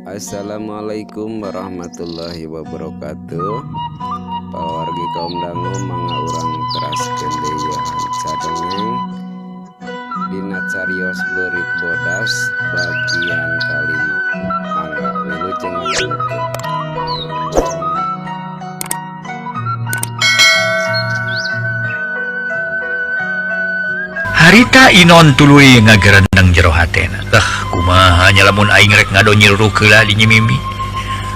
Assalamualaikum warahmatullahi wabarakatuh. Pawargi kaum dangu, mangga urang teraskeun deui cadongeng dina carios Beurit Bodas bagian kalima. Mangga wilujeng ngadangukeun. Harita Inon tuluy ngagerendeng jero hatena. Lah kumaha nya lamun aing rek ngado nyiruh heula di Nyi Mimi.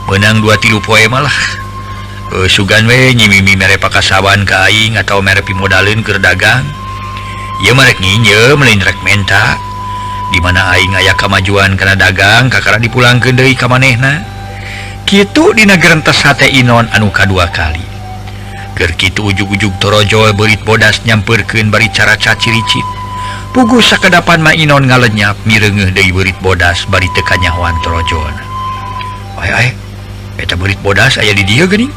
Meunang 2-3 poe mah lah. Sugan we Nyi Mimi mere pakasawan ka aing atawa mere pimodaleun keur dagang. Ieu mah rek nginjeum lain rek menta. Di mana aing aya kamajuan kana dagang kakara dipulangkeun deui ka manehna. Kitu dina gerentes hate Inon anu kadua kali. Keur kitu ujug-ujug torojol beurit bodas nyampeurkeun bari caraca ciricit. Puguh sakedapan ma Inon ngalenyap mireungeuh deui beurit bodas bari teu kanyahoan torojolna. Ai ai, eta beurit bodas aya di dieu geuning.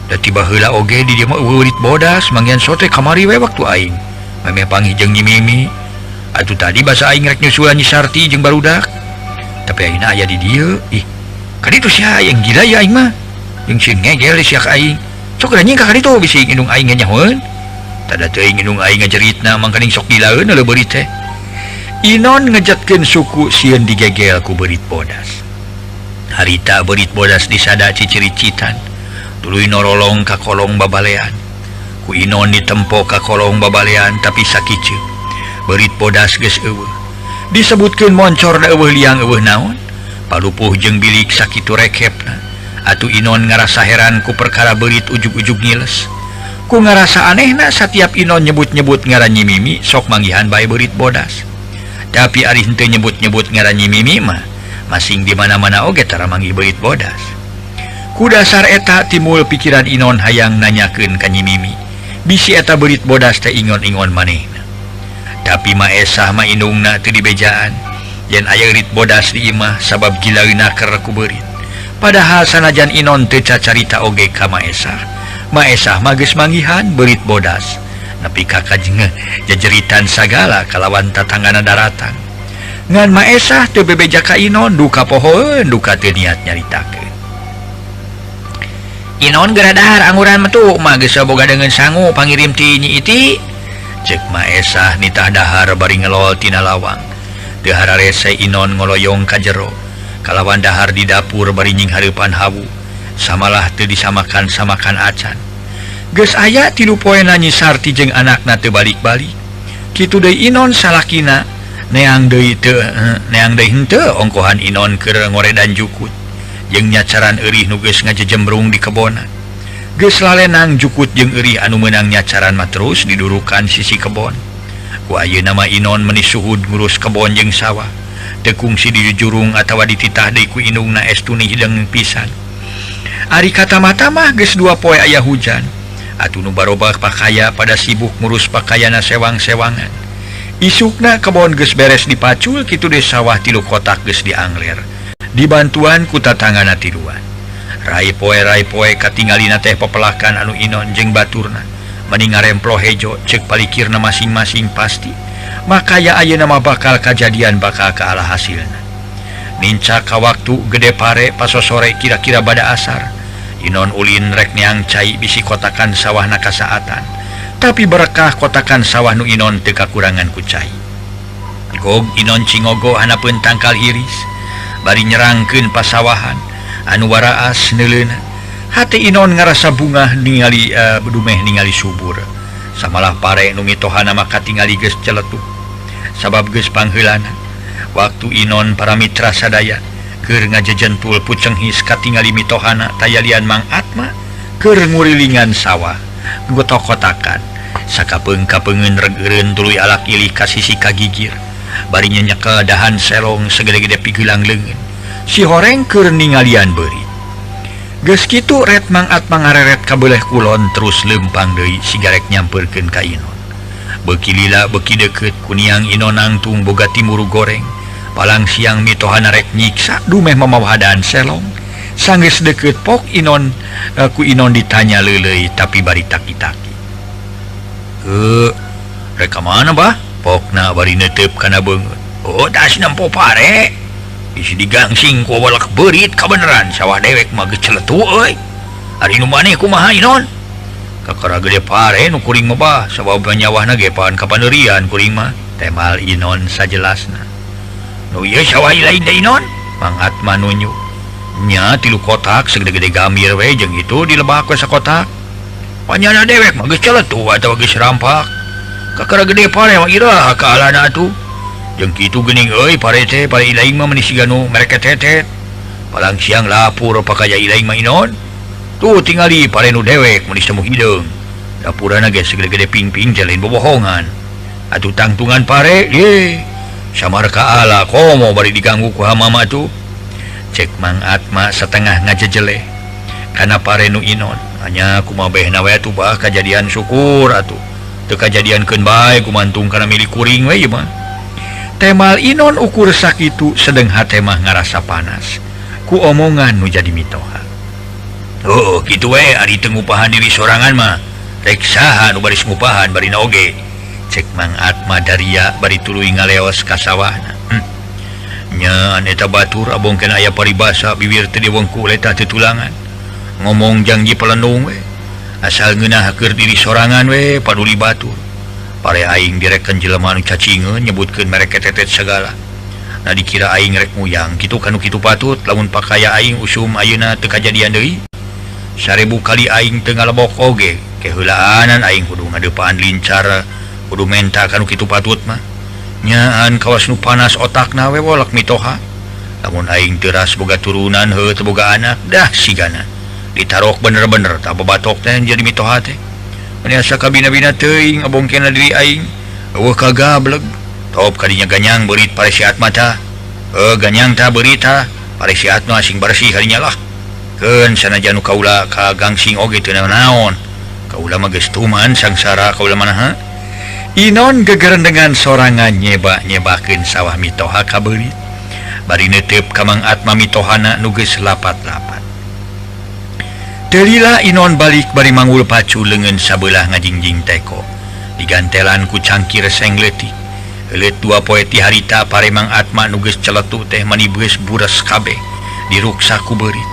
Da tiba heula oge di dieu mah beurit bodas manggihan sote kamari we waktu aing. Memeh panggih jeung Nyi Mimi. Atuh tadi basa aing rek nyusulan Nyi Sarti jeung barudak. Tapi ayeuna aya di dieu. Ih, ka ditu sia yang gila ya aing mah. Jeung sieun ngegel sia ka aing. Sok da nyingkah ka ditu bisi indung aing nyahoeun. Tada teuing indung aing ngajeritna mangkaning sok dilaeun leuh beurit teh. Inon ngejatkeun suku sieun digegel ku beurit bodas. Harita beurit bodas disada ciciricitan. Tuluy norolong ka kolong babalean. Ku Inon ditempo ka kolong babalean tapi sakiceuk. Beurit bodas geus eueuh. Disebutkeun moncor da eueuh liang eueuh naon. Palupuh jeung bilik sakitu rekepna. Atuh Inon ngarasa heran ku perkara beurit ujug-ujug ngiles. Ku ngarasa anehna satiap Inon nyebut-nyebut ngaran Nyi Mimi sok manggihan bae beurit bodas. Tapi ari henteu nyebut-nyebut ngaran Nyi Mimi mah masing di mana-mana oge tara manggih beurit bodas. Ku dasar eta timbul pikiran Inon hayang nanyakeun ka Nyi Mimi. Bisi eta beurit bodas teh ingon-ingon manehna. Tapi Maesah mah indungna teu dibejaan. Yen aya beurit bodas di imah sabab gilaeuna keur ku beurit. Padahal sanajan Inon teu cacarita oge ka Maesah. Maesah mah geus manggihan beurit bodas. Nepi ka kajengeh jejeritan sagala kalawan tatanggana daratan. Ngan Maesah teu bebeja ka Inon duka pohoeun duka teu niat nyaritakeun. Inon geura dahar angguran metu mah geus boga deungeun sangu pangirim ti Nyi Iti. Ceuk Maesah nitah dahar bari ngelol tina lawang. Teu hararese Inon ngoloyong ka jero. Kalawan dahar di dapur bari nyinghareupan hawu. Samalah teu disamakan-samakan acan. Geus aya 3 poena Nyi Sarti jeung anakna teu balik-balik. Kitu deui Inon salakina neang deui teu neang deui henteu ongkohan Inon keur ngoredan jukut jeung nyacaran eurih nu geus ngajejembrung di kebona. Geus lalenang jukut jeung eurih anu meunang nyacaran mah terus didurukan sisi kebon. Ku ayeuna mah Inon meuni suhud ngurus kebon jeung sawah. Teu kungsi dijujurung atawa dititah deui ku indungna estuni hideung pisan. Ari kata-mata mah geus 2 poe aya hujan. Atuh nu barobak pakaya pada sibuk ngurus pakayana sewang-sewangan. Isukna kebon geus beres dipacul kitu deui sawah 3 kotak geus diangler. Dibantuan ku tatangana tiluan. Rai poe katingalina teh pepelakan anu Inon jeung baturna. Meni ngaremplo hejo ceuk palikirna masing-masing pasti. Makaya ayeuna mah bakal kajadian bakal kaala hasilna. Nincak ka waktu gede pare pasosore kira-kira bada asar. Inon ulin rek neang cai bisi kotakan sawahna kasaatan. Tapi berkah kotakan sawah nu Inon teu kakurangan ku cai. Gog Inon cingogo hanapeun tangkal hiris. Bari nyerangkeun pasawahan anu waraas neuleuna. Hate Inon ngarasa bungah ningali dumeh ningali subur. Samalah pare nu mitohana mah katingali geus celetuk. Sabab geus pangheulana. Waktu Inon para mitra sadaya keur ngajejentul pucenghis katingali mitohana tayalian Mang Atma keur ngurilingan sawah gotok-kotakan sakapeung-kapeungeun reg-eureun tuluy alak ilih ka sisi kagigir bari nyekel dahan selong segede-gede pigelang leungeun si horeng keur ningalian beurit. Geus kitu ret Mang Atma ngareret ka beuleh kulon terus leumpang deui sigarek nyampeurkeun ka Inon. Beuki lila beuki deukeut kuniang Inon nangtung boga timuru goreng. Palang siang mitohana rek nyiksa dumeh mamawahadaan selong. Sanggeus deukeut pok Inon ku Inon ditanya leuleuy tapi bari taki-taki. Rek ka mana bah? Pokna bari neuteup kana beungeut. Oh, das nempo pare. Isi digangsing ku walak beurit kabeneran sawah dewek mah geus celetu euy. Ari nu maneh kumaha Inon? Kakara gede pare nu kuring mah bah, sabab nyawahna ge pan kapanerian kuring mah. Temal Inon sajelasna. Nu ieu sawah lain da Inon? Mang Atma nunjuk. Nya 3 kotak segede-gede gamir we jeung itu dilebak we sakotak. Panyana dewek mah geus celetu atawa geus rampak. Kakara gede pare mah iraha ka alana atuh. Jeung kitu geuning euy pare teh pare ilaing mah meuni siga nu mereketetet. Palang siang lapur pakaya ilaing mah Inon. Tuh tingali pare nu dewek meuni semu hideung. Dapurana ge segede-gede pingping lain bobohongan. Atuh tangtungan pare ye. Samar ka ala komo bari diganggu ku hamama tuh. Cek Mang Atma setengah ngajejeleh kana pare nu Inon. Hanya kumaha behna we atuh bah kajadian syukur atuh. Teu kajadiankeun bae gumantung kana milik kuring we ieu mah. Temal Inon ukur sakitu sedeng hate mah ngarasa panas ku omongan nu jadi mitoha. Oh kitu we ari teu ngupahan diri sorangan mah rek saha nu baris ngupahan barina oge. Cek Mang Atma daria bari tuluy ngaleos ka sawahna. Nya eta batur abongkeun aya paribasa bibir teu diwengku letah teu tulangan. Ngomong janji pelendung we asal ngeunah keur diri sorangan we paduli batur. Pare aing direken jelema nu cacingeun nyebutkeun merek tetet segala. Nah dikira aing rek muyang kitu kanu kitu patut lamun pakaya aing usum ayeuna teu kajadian deui. 1000 kali aing teu ngalebok oge keheulaanan aing kudu ngadeupaan lincar kudu menta kanu kitu patut mah. Nyaan kawas nu panas otakna we wolak mitoha. Lamun aing teras boga turunan heuh teu boga anak dah sigana. Ditarok bener-bener tak babatok teh jadi mitoha teh. Asa kabina-bina teuing abongkeun diri aing eueuh kagableg top kadinya ganyang beurit pare si Atma tah ganyang tah beurit tah pare si Atma sing bersih kadinya lah keun sanajan nu kaula ka gangsing oge teu naon kaula mah geus tuman sangsara kaula mah. Inon gegerendengan sorangan nyebak-nyebakeun sawah mitoha ka beurit bari neuteup ka Mang Atma mitohana nu geus lapat-lapat. Delila Inon balik bari manggul pacu leungeun sabelah ngajingjing teko. Digantelan ku cangkir seng leutik. Leuleut 2 poe ti harita pare Mang Atma nu geus celetu teh mani beus buras kabeh diruksa ku beurit.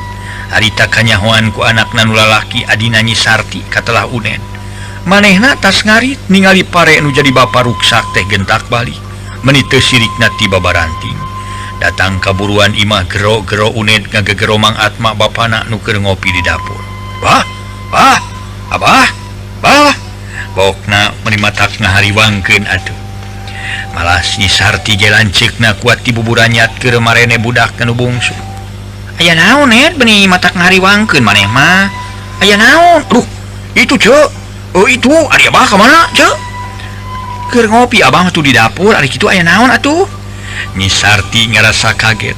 Harita kanyahoan ku anakna nu lalaki adina Nyi Sarti katelah Unen. Manehna tas ngarit ningali pare nu jadi bapa ruksak teh gentak balik. Meni teu sirikna ti babaranting. Datang kaburuan imah gero-gero Unen ngagegero Mang Atma bapana nu keur ngopi di dapur. Bah, bah, abah, bah. Bokna meuni matak ngahariwangkeun atuh. Malah Nyi Sarti ge lanceukna kuat tibuburanyat keur marene budak nu bungsu. Aya naon net beuni matak ngahariwangkeun maneh mah? Aya naon? Aduh, itu ceu. Oh itu ari abah ka mana ceu? Keur ngopi abah tuh di dapur ari kitu aya naon atuh? Nyi Sarti ngarasa kaget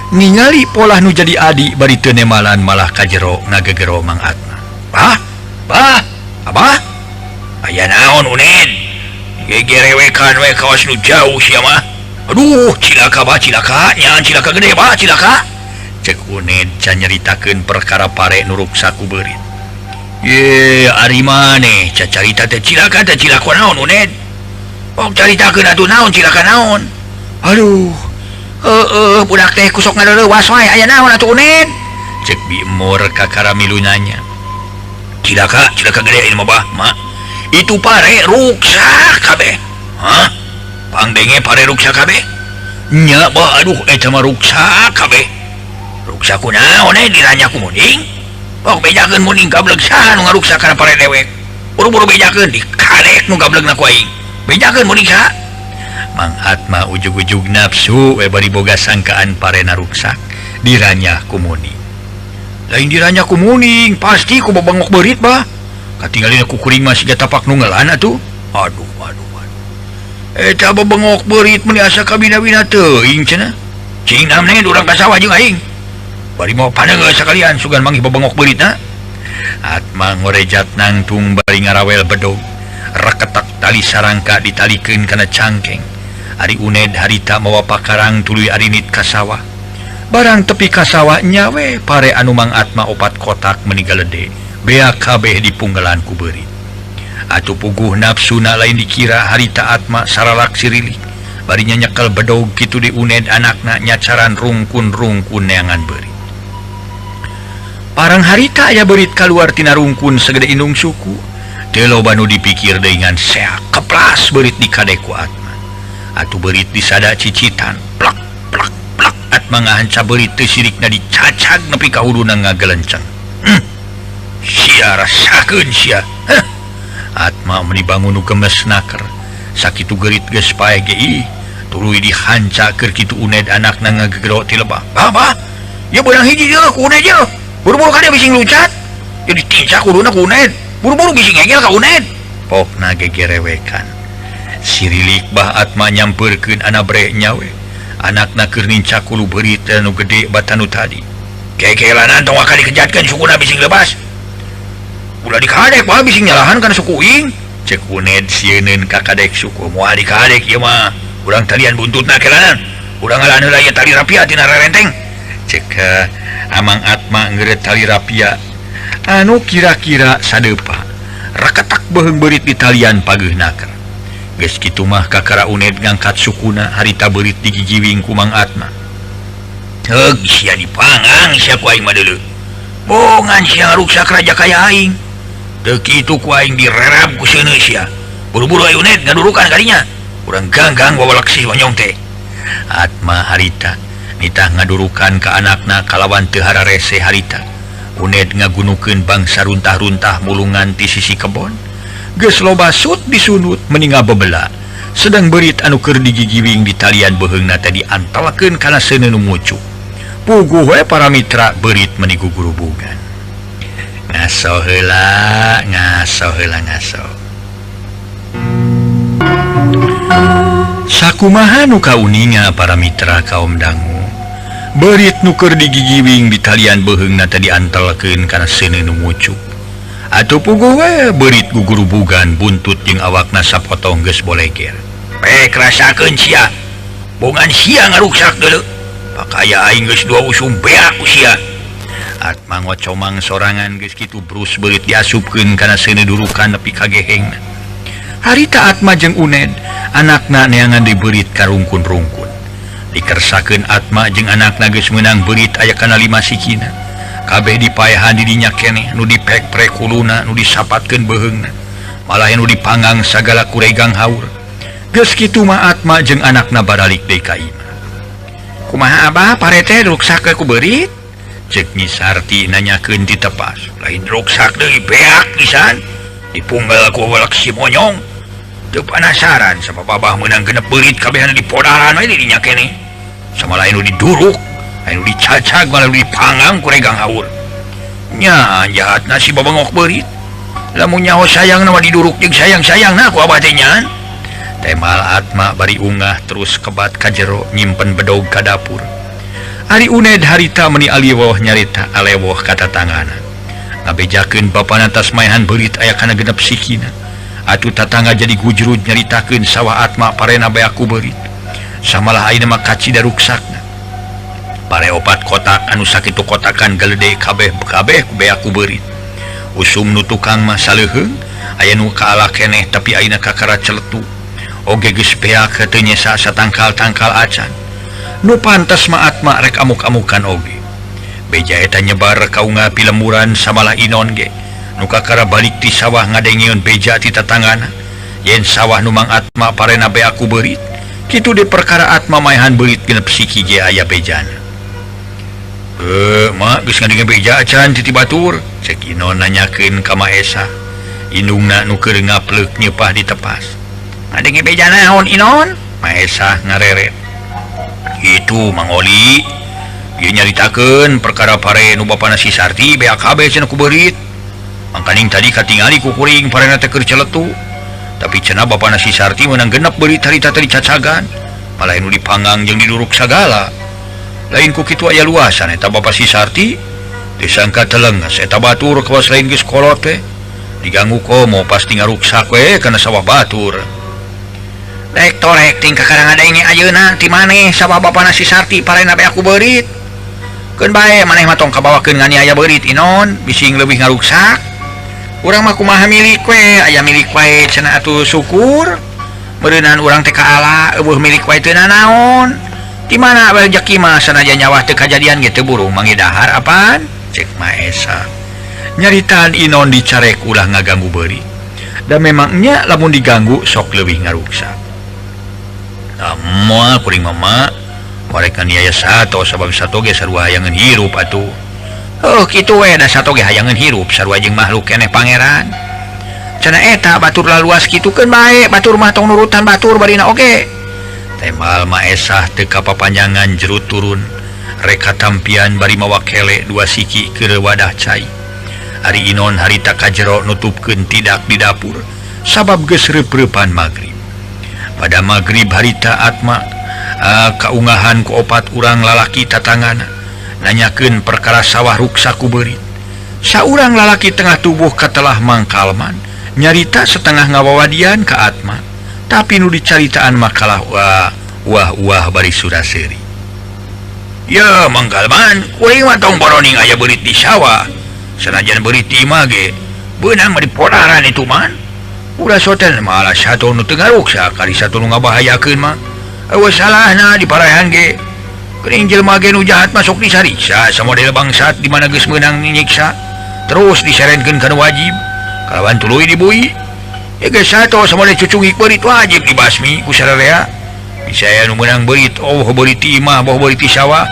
ningali polah nu jadi adi bari teu nemalan malah kajero ngagegero Mang Atma. Bah, bah, abah. Aya naon Unen? Gegerewekan we kawas nu jauh sia mah. Aduh, cilaka bah cilaka, nya cilaka gede bah cilaka. Cek Unen can nyaritakeun perkara pare nu ruksak ku beurit. Ye, ari maneh cacarita teh cilaka teh cilaka naon Unen? Pok caritakeun atuh naon cilaka naon? Aduh, budak teh kusok ngadeulewas wae aya naon atuh Unen? Cek Bimor kakara milu nanya. Cilaka, cilaka gede ieu mah bah, mak. Itu pare ruksak kabeh. Hah? Pangdenge pare ruksak kabeh? Nya bah aduh eta mah ruksak kabeh. Ruksak kunaon diranya ku muning? Pok bejakeun muning gableg saha nu ngaruksak kana pare dewek. Buru-buru bejakeun dikadek nu gablegna ku aing. Bejakeun muning saha? Mang Atma ujug-ujug nafsu we bari boga sangkaan parena ruksak diranya ku muning. Lain diranya ku muning, pasti ku bebengok beurit bah. Katinggalina ku kuring mah siga tapak nu ngelan atuh. Aduh aduh aduh. Eta bebengok beurit meuni asa kabina-bina teuing cenah. Cing namne urang ka sawah jeung aing. Bari mau paneunggeul sakalian sugan manggih bebengok beuritna. Atma ngorejat nangtung bari ngarawel bedog. Reketak tali sarangka ditalikeun kana cangkeng. Ari Uned harita mawa pakarang tuluy arinit ka sawah. Barang tepi ka sawah nyawe pare anu Mang Atma 4 kotak meuni galede. Bea kabeh dipunggalan ku beurit. Atuh puguh nafsuna lain dikira harita Atma saralak sirilik. Barinya nyekel bedog kitu di Uned anakna nyacaran rungkun-rungkun neangan beurit. Parang harita aya beurit kaluar tina rungkun segede indung suku. Teu loba nu dipikir deui ngan seak keplas beurit dikadek ku Atma. Atuh beurit disada cicitan plak plak plak Atma ngahanca beurit teu sirikna dicacag nepi ka huduna ngagelenceng. Sia rasakeun sia. Heh. Atma meuni bangun nu gemes naker. Sakitu geurit geus pae ge ih tuluy dihanca keur kitu Uned anakna ngagegero ti lebah. Bah, ieu beunang hiji jeung ku Uned jeung. Buru-buru ka dia bising luncat. Jadi tincak kuduna ku Uned. Buru-buru bising ngegel ka Uned. Pokna gegerewekan. Sirilik bah Atma nyampeurkeun anabre nyawe. Anakna keur nincak kulu beurit anu gede batanu tadi. Kekelanan tong waka dikejatkeun sukuna bising lebas. Ulah dikadek mah bising nyalahan kana suku ing. Cek Uned sieuneun ka kadek suku moal dikadek ieu mah. Urang talian buntutna kelanan. Urang ngalaan heula ieu tali rapia tina rerenteng. Cek Amang Atma ngeureut tali rapia anu kira-kira sadeupa. Raketak beuheung beurit di talian pageuh naker. Geus kitu mah kakara Uned ngangkat sukuna harita beurit digigiwing ku Mang Atma. Heug sia dipangang sia ku aing mah deuleu. Bongan sia ngaruksak raja kaya aing. Teu kitu ku aing direrab ku seuneu sia. Buru-buru ayo Uned ngadurukan kadinya. Urang ganggang wawalak si monyong teh. Atma harita nitah ngadurukan ka anakna kalawan teu hararese harita. Uned ngagunukeun bangsa runtah-runtah mulungan ti sisi kebon. Geus loba sut disunut meni ngabebela. Sedang beurit anu keur digigiwing di talian beuheungna teh diantelakeun kana seuneu nu mucuk. Puguh we para mitra beurit meni gugurubugan. Ngaso heula, ngaso heula ngaso. Sakumaha nu kauninga para mitra kaum dangu. Beurit nu keur digigiwing di talian beuheungna teh diantelkeun kana seuneu nu mucuk. Atuh puguh we beurit gugurubugan buntut jeung awakna sapotong geus boleger. Pek rasakeun sia. Bongan sia ngaruksak deuleu. Pakaya aing geus dua usum beak ku sia. Atma ngocomang sorangan geus kitu brus beurit diasupkeun kana seuneu durukan nepi ka gehengna. Harita Atma jeung Uned anakna neangan dibeurit ka rungkun-rungkun. Dikersakeun Atma jeung anakna geus meunang beurit aya kana 5 sikina. Kabeh dipaehan di dinya keneh nu dipek-prek huluna nu disapatkeun beuheungna. Malah nu dipanggang sagala kuregang haur. Geus kitu mah Atma jeung anakna baralik deui ka imah. Kumaha abah parete ruksak ku beurit? Cek Nyi Sarti nanyakeun ti tepas. Lain ruksak deui beak pisan. Dipunggal ku welek si monyong. Teu panasaran sabab abah meunang genep beurit kabehana dipodaran we di dinya keneh. Sama lain nu diduruk, lain nu dicacag, malah nu dipanggang ku regang haur. Nya jahatna si babengok beurit. Lamun nyaho sayangna mah diduruk jeung sayang-sayangna ku abah teh nyan. Temal Atma bari ungah terus kebat ka jero nyimpen bedog ka dapur. Ari Uned harita meni aliwoh nyarita alewoh ka tatangana. Ngabejakeun bapana tas maehan beurit aya kana genep sikina. Atuh tatangga jadi gujrud nyaritakeun sawah Atma parena beak ku beurit. Samalah ayeuna mah kacida ruksakna. Pare opat kotak anu sakitu kotakan galede kabeh kabeh beak ku beurit. Usum nu tukang mah saleuheung aya nu kaala keneh tapi ayeuna kakara celetu. Oge geus beak teu nyesa satangkal-tangkal acan. Nu pantes mah Atma rek amuk-amukan oge. Beja eta nyebar ka unga pilemburan samalah Inon ge. Nu kakara balik ti sawah ngadengeun beja ti tatangana. Yen sawah nu Mang Atma parena beak ku beurit. Kitu di perkara Atma maehan beurit genep siki ge aya bejana. Mak geus ngadenge beja acan ti batur. Cek Inon nanyakeun ka Maesa. Indungna nu keur ngapleuk nyeupah di tepas. Ngadenge beja naon Inon? Maesa ngareret. Itu Mang Oli. Ieu nyaritakeun perkara pare nu bapana si Sarti beak kabeh cenah ku beurit. Mangkaning tadi katingali ku kuring parena teh keur celetu. Tapi cenah bapana si Sarti meunang genep beurit harita teh dicacagan. Malah nu dipanggang jeung diduruk sagala. Lain ku kitu aya luasan eta bapa si Sarti. Disangka telenges eta batur kawas lain geus kolot teh. Diganggu komo pasti ngaruksak we kana sawah batur. Rek torek ting kakara ngadenge ayeuna ti maneh sawah bapana si Sarti parena beak ku beurit. Keun bae maneh mah tong kabawakeun nganiaya beurit Inon, bising leuwih ngaruksak. Urang mah kumaha milik we, aya milik wae cenah atuh syukur. Meureunan urang teh kaala eueuh milik wae teu nanaon. Di mana rejeki mah sanajan nyawa teu kajadian ge teu burung mangi dahar apaan? Cek Maesa. Nyaritaan Inon dicarek ulah ngaganggu beurit. Da memangnya lamun diganggu sok leuwih ngaruksak. Moal kuring mama mereka niaya sato sabab sato ge sarua hayangeun hirup atuh. Heuh kitu we da sato ge hayangeun hirup sarua jeung makhluk keneh pangeran. Cenah eta batur laluas kitukeun bae batur mah tong nurutan batur barina oge. Temal Maesah teu kapapanjangan jero turun reka tampian bari mawa kele dua siki keur wadah cai. Ari Inon harita ka jero nutupkeun tidak di dapur sabab geus reup-reupan magrib. Pada magrib harita Atma kaungahan ku opat urang lalaki tatangana nanyakeun perkara sawah ruksa ku beurit. Saurang lalaki tengah tubuh katelah Mangkalman nyarita setengah ngawawadian ka Atma, tapi nu dicaritaan makalah wah wah wah bari suraseuri. Ya Mangkalman, kuring mah tong boroning aya beurit di sawah. Sanajan beurit di imah ge beunang mah dipodaran itu man. Ulah soten malah satu nu teu ngaruksa kali satu nu ngabahayakeun mah. Eueuh salahna diparahan ge. Geuning jelema ge nu jahat masuk disariksa samodel bangsat di mana geus meunang nyiksa terus diserenkeun kana wajib kalawan tuluy dibui. Ya geus sato samodel cucungik beurit wajib dibasmi ku sararea. Bisa aya nu meunang beurit oh beurit ti imah boh beurit ti sawah.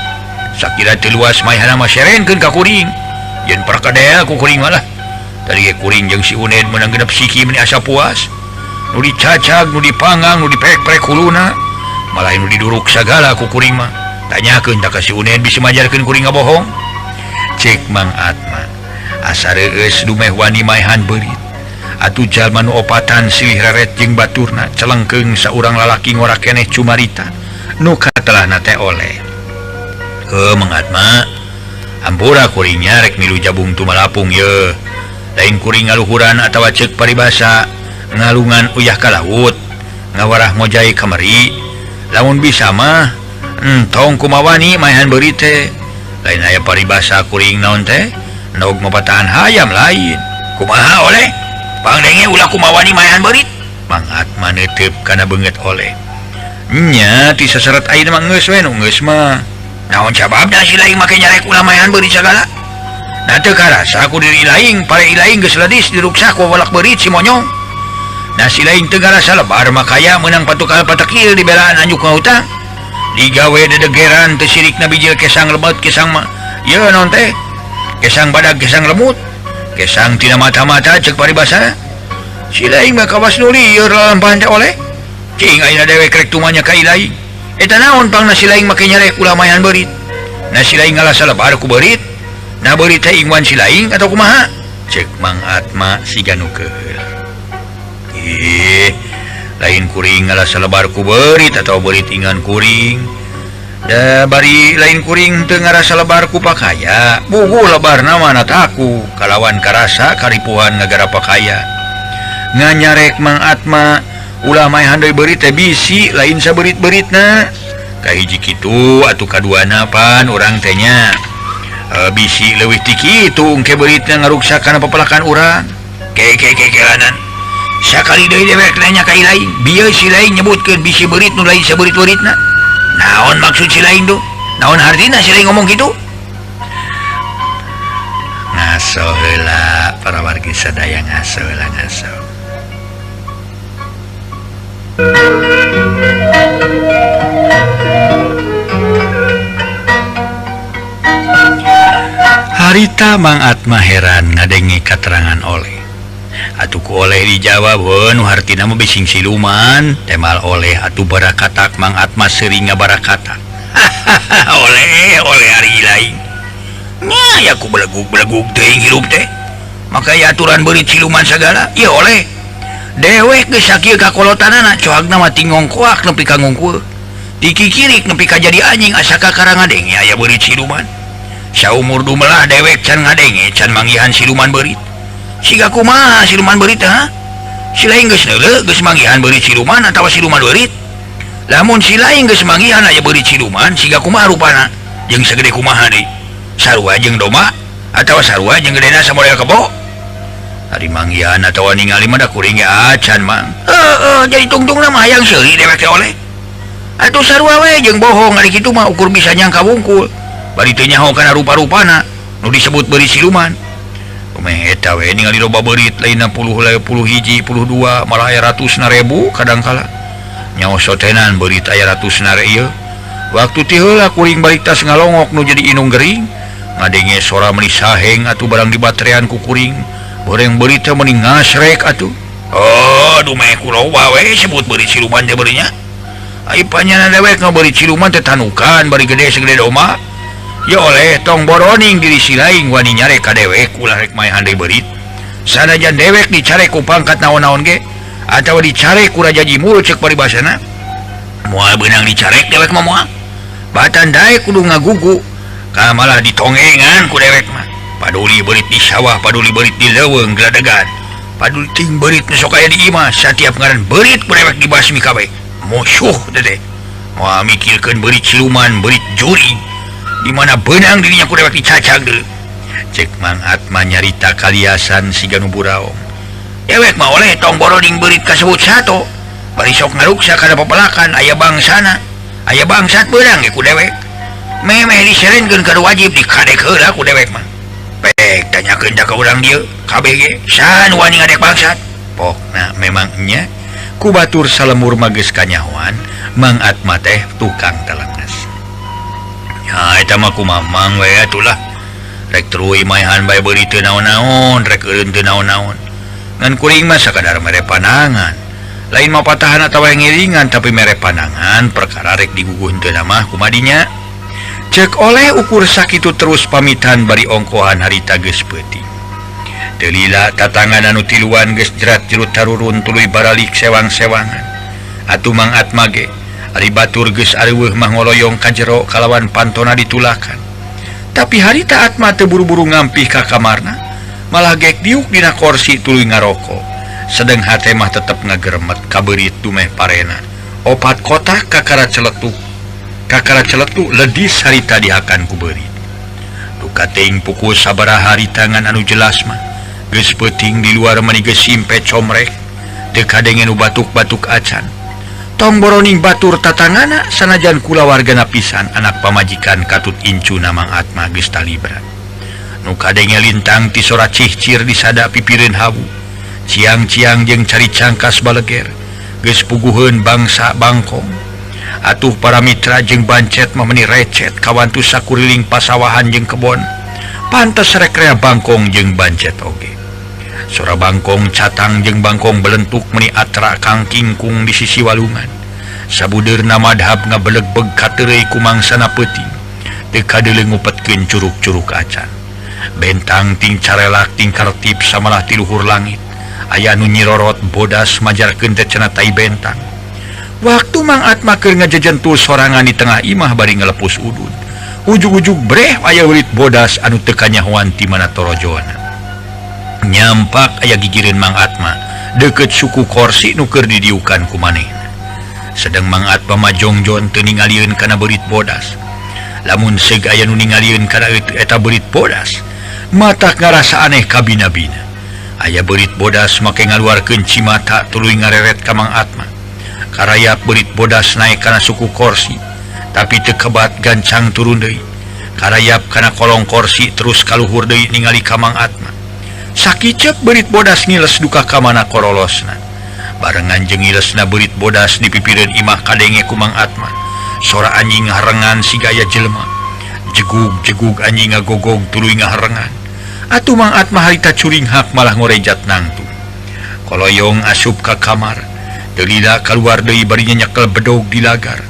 Sakira teu luas maehana mah serenkeun ka kuring. Yen perkedel ku kuring malah. Tadi ge kuring jeung si Uned meunang genep siki meni asa puas. Nu dicacag, nu dipanggang, nu dipek-prek huluna. Malah nu diduruk sagala ku kuring mah. Tanyakeun ta ka si Uned bisi majarkeun kuring ngabohong. Cek Mang Atma. Asa reueus dumeh wani maehan beurit. Atuh jalma nu opatan silih reret jeung baturna celengkeung saurang lalaki ngora keneh cumarita. Nu katelahna teh oleh. Heuh Mang Atma, hampura kuringnya rek milu jabung tumalapung ye. Lain kuring ngaluhuran atawa ceuk paribasa ngalungan uyah ka laut ngawarah ngojai kamari. Lamun bisa mah entong kumawani maehan beurit teh. Lain aya paribasa kuring naon teh endog mapatahan hayam lain. Kumaha oleh pangdenge ulah kumawani maehan beurit. Mang Atma neuteup kana beungeut oleh. Nya ti saseret ayeuna mah geus we nu geus mah. Naon sababna si laing make nyarek ulah maehan beurit sagala? Nah teu karasa ku diri laing, pare ilaing geus ledis diruksa ku walak beurit si monyong. Nah si laing teu ngarasa lebar makaya meunang patukal patekil di belaan anjuk ngahutang. Digawe dedegeran teu sirikna bijil kesang lemot kesang mah. Ieu naon teh? Kesang badag kesang lemut. Kesang tina mata-mata ceuk paribasana. Si laing mah kawas nu lieur lalampahan teh oleh. Cing ayeuna dewek rek tumanya ka ilaing. Eta naon pangna si laing make nyarek ulah maehan beurit. Nah si laing ngalasa lebar ku beurit. Nah beurit teh ingwan si laing atau kumaha? Cek Mang Atma siga nu keheul. Ih, lain kuring ngalasa lebar ku beurit atau beurit ingan kuring. Da bari lain kuring teu ngarasa lebar ku pakaya. Bugu lebarna mana taku kalawan karasa karipuhan ngagara pakaya. Nganyarek Mang Atma ulah maehan deui beurit teh bisi lain sabeurit-beuritna. Kahiji kitu atuh kaduana pan urang teh nya. Bisi leuwih ti kitu engke beuritna ngaruksak kana papelakan urang. Kekekekelanan. Sakali deui dewek nanya ka ilaing, bieu si laing nyebutkeun bisi beurit nu lain sabeurit-beuritna. Naon maksud si laing tuh? Naon hartina si laing ngomong kitu? Ngaso heula para wargi sadaya ngaso heula ngaso. Harita Mang Atma heran ngadenge katerangan oleh. Atuh ku oleh dijawab heuh nu hartina mah bising siluman. Temal oleh atuh barakatak Mang Atma seuring ngabarakatak. Oleh oleh ari lain. Nya ya ku belegug-belegug teuing hirup teh. Maka ya aturan beurit siluman sagala. Ieu oleh. Dewek geus sakieu kakolotanana coagna mah tingongkoak nepi ka ngungkul. Dikikirik nepi ka jadi anjing asa kakara ngadenge aya beurit siluman. Saumur dumelah dewek can ngadenge can manggihan siluman beurit. Siga kumaha siluman beurit teh ha? Si laing geus neuleuh geus manggihan beurit siluman atawa siluman beurit? Lamun si laing geus manggihan aya beurit siluman siga kumaha rupana? Jeung sagede kumaha deui? Sarua jeung domba atawa sarua jeung gedena samodel kebo? Ari manggihan atawa ningali mah da kuring ge acan Mang. Heeh, jadi tungtungna mah hayang seuri dewek teh oleh. Atuh sarua we jeung bohong ari kitu mah ukur bisa nyangka wungkul. Bari teu nyaho kana rupa-rupana nu disebut beurit siluman. Meh eta we ningali loba beurit lain 60 hiji 52 malah aya ratusna ribu kadangkala. Nyaho sotenan beurit aya ratusna ieu. Waktu ti heula kuring balik tas ngalongok nu jadi inung gering. Ngadenge sora meuni saheng atuh barang dibatrean ku kuring. Goreng beurit teh meuni ngasrek atuh. Oh, dumeh kuloba we sebut beurit siluman teh beurinya. Ai panyana dewek ngabeurit siluman teh tanukan bari gede segede doma. Ya oleh tong boroning diri si laing wani nyarek ka dewek ulah rek maehan deui beurit. Sanajan dewek dicarek ku pangkat naon-naon ge atawa dicarek ku raja jimul ceuk paribasana. Moal beunang dicarek dewek mah moal. Batan daek kudu ngagugu. Ka malah ditongengan ku dewek mah. Paduli beurit di sawah, paduli beurit di leuweung geladegan. Paduli ting beurit nu sok aya di imah, satiap ngaran beurit ku dewek dibasmi kabeh. Musuh teh. Moal mikirkeun beurit siluman, beurit jurig. Di mana benang dirinya ku dewek dicacag deui. Cek Mang Atma nyarita kaliasan siga nu buraong. Dewek mah oleh tong boroding beurit kasebut sato. Bari sok ngaruksa kana papelakan aya bangsana. Aya bangsat beunang ge ku dewek. Memeh diserenkeun ka wajib dikadek heula ku dewek mah. Pek tanyakeun ka urang dieu kabeh ge saha nu wani ngadek bangsat. Pokna memang nya ku batur salemur mah geus kanyahoan Mang Atma teh tukang telenges. Ya eta mah kumamang we atulah. Rek teruy maehan bae beuri teu naon-naon, rek eureun teu naon-naon. Ngan kuring mah sakadar mere panangan. Lain mah patahan atawa ngiringan tapi mere panangan perkara rek diguguh henteu mah kumadinya. Cek oleh ukur sakitu terus pamitan bari ongkohan harita geus peuting. Teu lila tatangan anu tiluan geus jerat jerut tarurun tuluy baralik sewang-sewangan. Atuh Mang Atma ge ari batur geus areuweuh mah ngoloyong ka jero kalawan pantona ditulakan. Tapi harita Atma teu buru-buru ngampih ka kamarna, malah gek diuk dina korsi tuluy ngaroko. Sedeng hate mah tetep ngageremet kabeurit dumeh parena. Opat kotak kakara celetuk. Kakara celetuk ledis harita dihakan ku beurit. Duka teuing pukul sabaraha hari tangan anu jelas mah. Geus peuting di luar mani geus simpe comrek. Teu kadenge nu batuk-batuk acan. Tong boroning batur tatangana sanajan kulawargana pisan anak pamajikan katut incuna Mang Atma geus talibra. Nu kadenge lintang ti sora cihcir disada pipireun hawu. Ciang-ciang jeung cari cangkas baleger geus puguheun bangsa bangkong. Atuh para mitra jeung bancet mah meuni recet kawantu sakuriling pasawahan jeung kebon. Pantes rekrea bangkong jeung bancet oge. Sora bangkong catang jeung bangkong belentuk meni atra kangkingkung di sisi walungan. Sabudeurna madhab ngabelegbeg kateureuy ku mangsana peuting. Teu kadeuleu ngupetkeun curug-curug acan. Bentang ting carelak ting kartip samalah ti luhur langit. Aya nu nyirorot bodas majarkeun teh cenah tai bentang. Waktu Mang Atma keur ngajejentul sorangan di tengah imah bari ngalepus udud. Ujug-ujug breh aya beurit bodas anu teu kanyahoan ti mana torojona. Nyampak aya gigireun Mang Atma deukeut suku korsi nu keur didiukan ku manehna. Sedeng Mang Atma majongjon teu ningalieun kana beurit bodas. Lamun seug aya nu ningalieun kana eta beurit bodas, matak ngarasa aneh kabina-bina. Aya beurit bodas make ngaluarkeun cimata tuluy ngareret ka Mang Atma. Karayap beurit bodas naek kana suku korsi, tapi teu kebat gancang turun deui. Karayap kana kolong korsi terus kaluhur deui ningali ka Mang Atma. Sakicep beurit bodas ngiles duka ka mana korolosna. Barengan jeung ngilesna beurit bodas di pipireun imah kadenge ku Mang Atma. Sora anjing ngaharengan siga aya jelema. Jegug-jegug anjing ngagogog tuluy ngaharengan. Atuh Mang Atma harita curinghak malah ngorejat nangtung. Koloyong asup ka kamar. Teu lila kaluar deui bari nyekel bedog di lagar.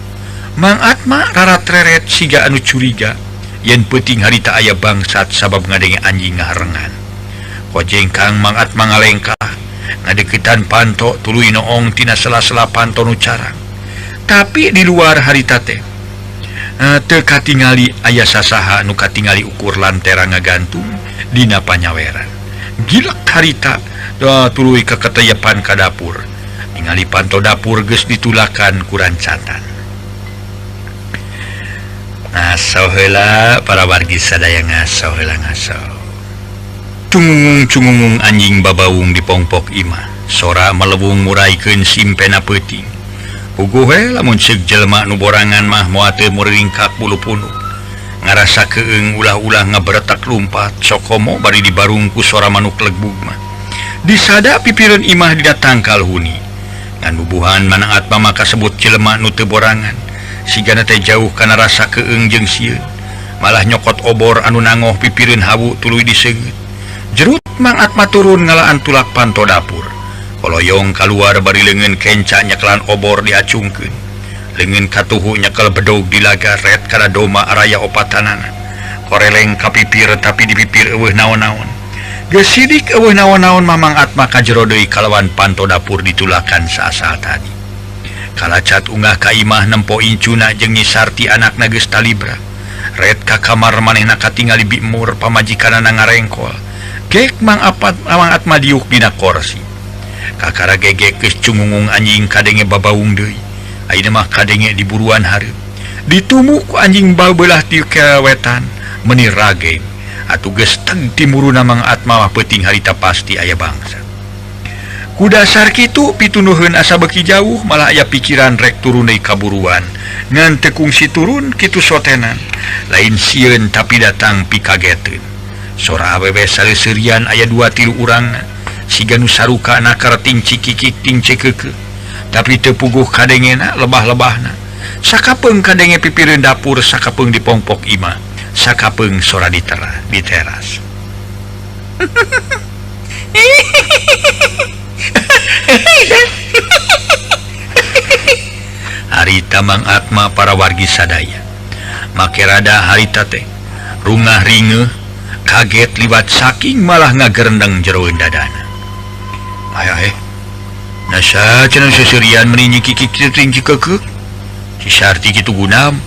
Mang Atma rarat-reret siga anu curiga yen peuting harita aya bangsat sabab ngadenge anjing ngaharengan. Kojengkang Mang Atma ngalengkah ngadeukeutan panto tuluy noong tina sela-sela panto nu carang. Tapi di luar harita teh teu katingali aya sasaha nu katingali ukur lantera ngagantung dina panyaweran. Gilek harita tuluy kaketeyepan ka dapur. Ningali panto dapur geus ditulakan ku rancatan. Ngaso heula para wargi sadaya ngaso heula ngaso. Cungungung-cungungung anjing babaung dipongpok imah. Sora melewung muraikeun simpena peuting. Puguh we lamun ceuk jelema nu borangan mah moal teu muringkak bulu punuk. Ngarasa keung ulah-ulah ngaberetak lumpat sokomo bari dibarung ku sora manuk legbug mah. Disada pipireun imah dina tangkal huni. Ngan bubuhan Manang Atma mah kasebut jelema nu teu borangan. Sigana teh jauh kana rasa keung jeung sieun. Malah nyokot obor anu nangoh pipireun hawu tuluy diseungeut. Jerut Mang Atma turun ngalaan tulak panto dapur. Koloyong kaluar bari leungeun kenca nyekelan obor diacungkeun. Leungeun katuhu nyekel bedog dilaga ret kana doma araya opatanana. Koreleng ka pipir tapi di pipir eueuh naon-naon. Geus sidik eueuh naon-naon Mamang Atma ka jero deui kalawan panto dapur ditulakan saasal tadi. Kalacat unggah ka imah nempo incuna jeung Nyi Sarti anakna geus talibra. Ret ka kamar manehna katingali bimur pamajikanana ngarengkol. Gek Mang Atma diuk dina korsi. Kakara gegek geus cungungung anjing kadenge babaung deui. Ayeuna mah kadenge di buruan hareup. Ditumu ku anjing babelah ti kewetan meuni rageng. Atuh geus teg timuruna Mang Atma mah peuting harita pasti aya bangsa. Ku dasar kitu pitunuheun asa beuki jauh malah aya pikiran rek turun deui ka buruan. Ngan teu kungsi turun kitu sotenan. Lain sieun tapi datang pikageteun. Sora awewe saleseurian aya 2-3 urangna. Siga nu saruka nakar ting cikikik ting cekeke. Tapi teu puguh kadengena lebah-lebahna. Sakapeung kadenge pipireun dapur, sakapeung dipongpok imah, sakapeung sora di teras. Harita Mang Atma para wargi sadaya. Make rada harita teh rungah ringeuh kaget liwat saking malah ngagerendeng jeroeun dadana. Aya nasa cenah seserian meuni nyikikik ting cikekeuk. Si Sarti kitu gunam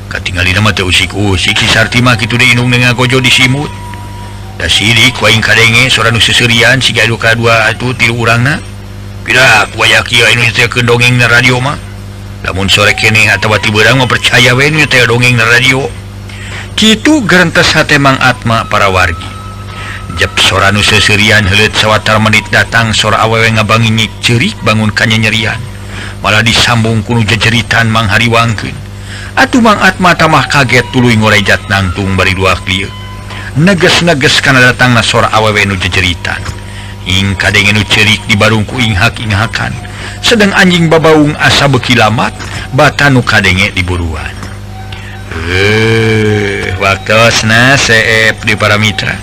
katingalina mah teu usik-usik si Sarti mah kitu deui indung ngagojo di simut. Da sidik waing kadenge sora nu seserian siga anu kadua atuh tilu urangna. Pira ku aya kieu anu teh keun dongeng na radio mah. Lamun sore keneh atawa ti beurang mah percaya we nu teh dongeng na radio. Kitu gerentes hate Mang Atma para wargi. Jep sora nu seserian heuleut sawatar menit datang sora awewe ngabangingik ceurik bangun kanyanyerian. Malah disambung ku nu jejeritan Mang Hariwangkeun. Atuh Mang Atma tamah kaget tuluy ngorejat nangtung bari dua klieu. Neges-neges kana datangna sora awewe nu jejeritan. Ing kadenge nu ceurik dibarung ku inghak-inghakan. Sedang anjing babaung asa beuki lamat bata nu kadenge di buruan. Waktosna seep di para mitra.